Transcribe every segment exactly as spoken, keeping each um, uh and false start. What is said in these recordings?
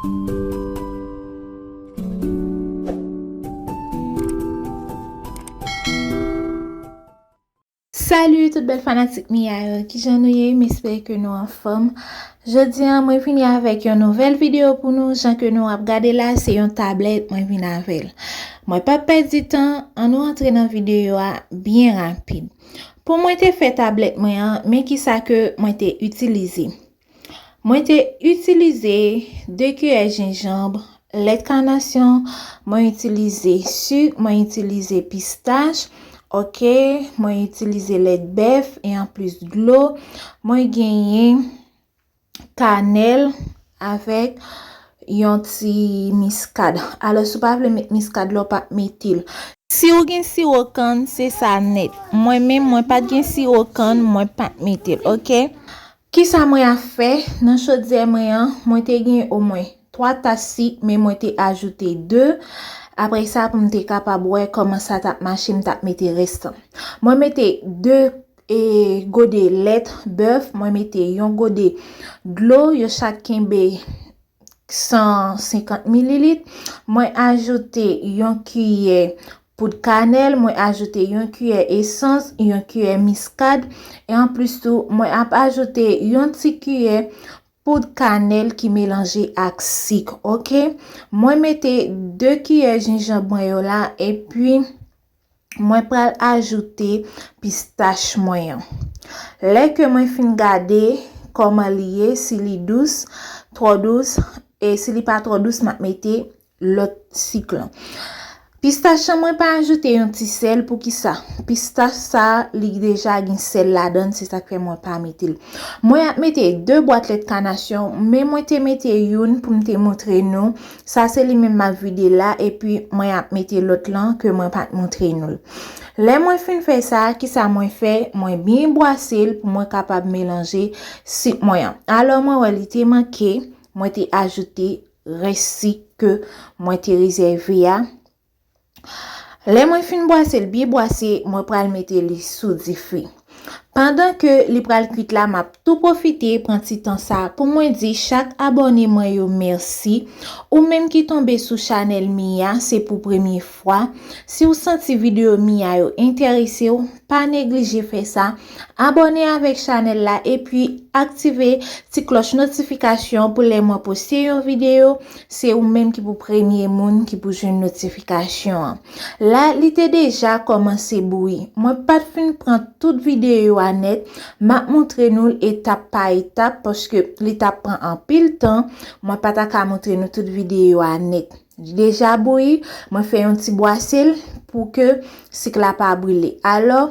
Salut tout bèl fanatik Mia yo, kijan nou ye? M espere ke nou anfòm. Jodi a, mwen vini avèk yon nouvèl videyo pou nou. Jan ke nou ap gade la, se yon tablèt mwen vin avè l. Mwen p ap pèdi tan, ann nou antre nan videyo a byen rapid. Pou mwen te fè tablèt mwen an, men kisa ke mwen te itilize. Mwen te itilize de kiyè jenjanm, lèt kanasyon, mwen itilize sik, mwen itilize pistach, oke, mwen itilize lèt bèf e anplis dlo, mwen genyen kanèl avèk yon ti miskad. Alò, si w pa vle met miskad la, w p ap mete l. Si w gen siwo kann, se sa nèt. Mwen menm, mwen pa t gen siwo kann, mwen pa t mete l, oke? Kisa mwen ap fè? Nan chodyè mwen an, mwen te gen omwen twa tas sik, men mwen te ajoute de. Apre sa, pou m te kapab wè kòman sa t ap mache, m t ap mete restan. Mwen mete de e gode lèt bèf, mwen mete yon gode dlo, yo chak kenbe san senkant mililit. Mwen ajoute yon kiyè poud kanèl, mwen ajoute yon kiyè esans, yon kiyè miskad, e anplis tou, mwen ap ajoute yon ti kiyè poud kanèl ki melanje ak sik, oke? Mwen mete de kiyè jenjanm mwen yo la, epi mwen pral ajoute pistach mwen an. Lè ke mwen fin gade kòman li ye, si li dous, twò dous, e si li pa twò dous, m ap mete lòt sik lan. Pistach lan, mwen pa ajoute yon ti sèl, poukisa? Pistach sa, li deja gen sèl ladan l, se sa k fè mwen pa mete l. Mwen ap mete de bwat lèt kanasyon, men mwen te mete youn pou m te montre nou. Sa se li menm m ap vide la, epi mwen ap mete lòt lan ke mwen pa t montre nou l. Lè mwen fin fè sa, kisa mwen fè? Mwen byen bwase l pou mwen kapab melanje sik mwen an. Alò, mwen wè li te manke, mwen te ajoute rès sik ke mwen te rezève a. Lè mwen fin bwase l byen bwase, mwen pral mete li sou dife. Pandan ke li pral kwit la, m ap tou pwofite pran ti tan sa pou mwen di chak abòne mwen yo mèsi. Ou menm ki tonbe sou chanèl Mia, se pou premye fwa. Si w santi videyo Mia yo enterese w, pa neglije fè sa. Abòne avèk chanèl la epi aktive ti klòch notifikasyon pou lè mwen poste yon videyo, se ou menm ki pou premye moun ki pou jwenn notifikasyon an. La, li te deja kòmanse bouyi. Mwen pa t fin pran tout videyo a nèt, m ap montre nou l etap pa etap paske li t ap pran anpil tan, mwen pa ta ka montre nou tout videyo a nèt. Li deja bouyi, mwen fè yon ti bwase l pou ke sik la pa brile. Alò,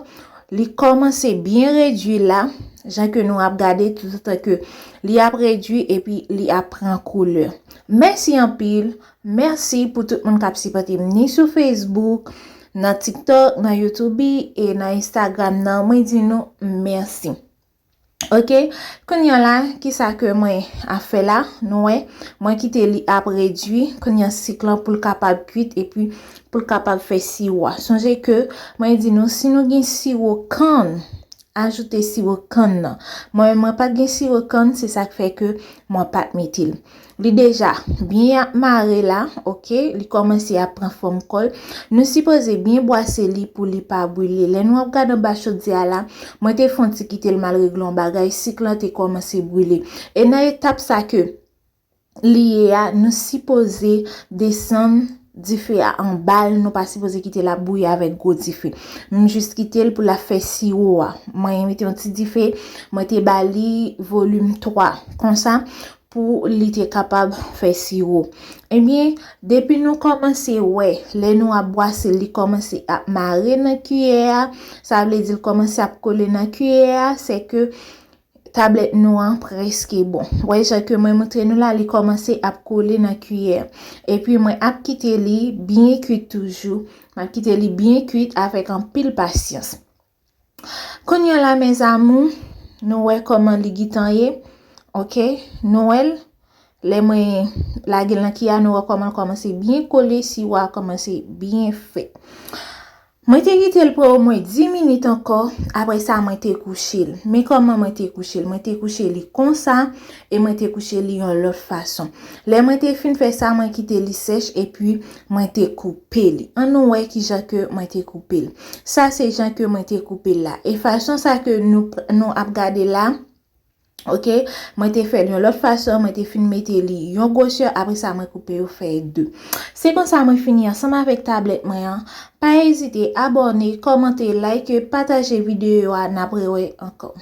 li kòmanse byen redui la, jan ke nou ap gade toutotan ke li ap redui epi li ap pran koulè. Mèsi anpil, mèsi pou tout moun k ap sipòte m ni sou Facebook, nan TikTok, nan YouTube e nan Instagram nan. Mwen di nou mèsi. Oke, kounye a la, kisa ke mwen ap fè la? Nou wè, mwen kite li ap redui, kounye a sik lan pou l kapab kwit epi pou l kapab fè siwo a. Sonje ke mwen di nou, si nou gen siwo kann, ajoute siwo kann nan. Mwen menm, mwen pa t gen siwo kann, se sa k fè ke mwen pa t mete l. Li deja byen ap mare la, oke? Li kòmanse ap pran fòm kò l. Nou sipoze byen bwase li pou li pa brile. Lè nou ap gade anba chodyè a la, mwen te fè yon ti kite l m al regle yon bagay, sik lan te kòmanse brile. E nan etap sa ke li ye a, nou sipoze desann dife a anba l, nou pa sipoze kite l ap bouyi avèk gwo dife. M jis kite l pou l ap fè siwo a. Mwen mete yon ti dife, mwen te ba li volim twa. Konsa, pou li te kapab fè siwo. Ebyen, depi nou kòmanse wè, lè nou ap bwase l, li kòmanse ap mare nan kiyè a, sa vle di l kòmanse ap kole nan kiyè a, se ke tablèt nou an prèske bon. Wè, jan ke mwen montre nou la, li kòmanse ap kole nan kiyè. Epi mwen ap kite li byen kwit toujou. M ap kite li byen kwit avèk anpil pasyans. Kounye a la, mes amours, nou wè kòman li gentan ye. Oke, nou wè l. Lè mwen lage l nan kiyè a, nou wè kòman l kòmanse byen kole, siwo a kòmanse byen fèt. Mwen te kite l pran omwen dis minit ankò, apre sa mwen te kouche l. Men kòman mwen te kouche l? Mwen te kouche li konsa, e mwen te kouche li yon lòt fason. Lè mwen te fin fè sa, mwen kite li sèch, epi mwen te koupe li. Ann nou wè kijan ke mwen te koupe l. Sa se jan ke mwen te koupe l la. E fason sa ke nou, nou ap gade la, ok, mwen te fè l yon lòt fason, mwen te fin mete li yon gwosè, apre sa mwen koupe yo fè de. Se konsa mwen fini ansanm avèk tablèt mwen an. Pa ezite abòne, kòmante, like, pataje videyo a, n ap rewè ankò.